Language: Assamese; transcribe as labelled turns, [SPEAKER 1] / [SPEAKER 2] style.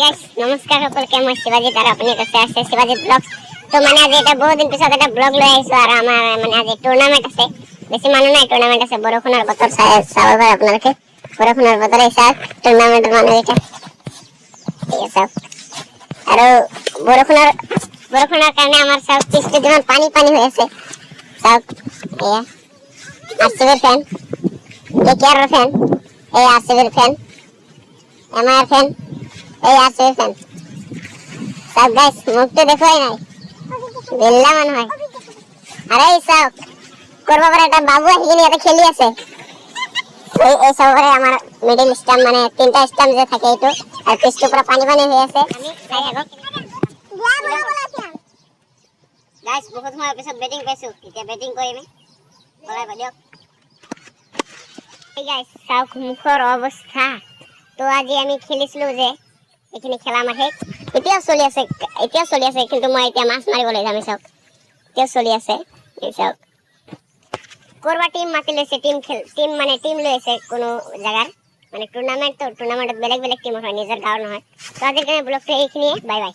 [SPEAKER 1] গাইছ, নমস্কাৰ সকলোকে। মই শিৱাজিত আৰু আপুনি কৈছে আছে শিৱাজিত ব্লগছ। তো মানে আজি এটা বহুত দিন পিছত এটা ব্লগ লৈ আহিছো আৰু আমাৰ মানে আজি টুৰ্ণামেণ্ট আছে। বেছি মানুহ নাই, টুৰ্ণামেণ্ট আছে। বৰষুণৰ বতৰ, চাই চাব পাৰে আপোনালোকে। বৰষুণৰ বতৰ, এই চাওক টুৰ্ণামেণ্টৰ মানুহকেইটা। ঠিক আছে, চাওক। আৰু বৰষুণৰ কাৰণে আমাৰ চাওক পিছটো যিমান পানী পানী হৈ আছে। চাওক, এয়া আৰ চি বিৰ ফেন, কে কে আৰৰ ফেন, এই আৰ চি বিৰ ফেন, এম আইৰ ফেন, এই আৰ চি বিৰ ফেন। চাওক গাইছ, মুখটো দেখুৱাই নাই, বেল্লা মানুহ হয়। আৰে এই চাওক, কৰবাৰ পৰা এটা বাবু আহি কিনে ইয়াতে খেলি আছে। এই চাব পাৰে, আমাৰ মিডিল ষ্টাম্প, মানে তিনিটা ষ্টাম্প যে থাকে এইটো, আৰু পিছটো পুৰা পানী পানী হৈ আছে। আমি চাই থাকক গাইছ। বহুত সময়ৰ পিছত বেটিং পাইছো, এতিয়া বেটিং কৰিম। বলাই দিয়ক। এই গাইছ, চাওক মুখৰ অৱস্থা। তো আজি আমি খেলিছিলো যে এইখিনি খেলা আমাৰ শেষ। এতিয়াও চলি আছে, এতিয়াও চলি আছে, কিন্তু মই এতিয়া মাছ মাৰিবলৈ যাম। এই চাওক, এতিয়াও চলি আছে। এই চাওক, কৰবা টিম মাতি লৈছে, টিম খেল, টিম মানে টিম লৈ আছে কোনো জাগাৰ। মানে টুৰ্ণামেণ্ট, তো টুৰ্ণামেণ্টত বেলেগ বেলেগ টিমৰ হয়, নিজৰ গাঁৱৰ নহয়। তো আজিৰ কাৰণে ব্লগটো এইখিনিয়ে। Bye bye.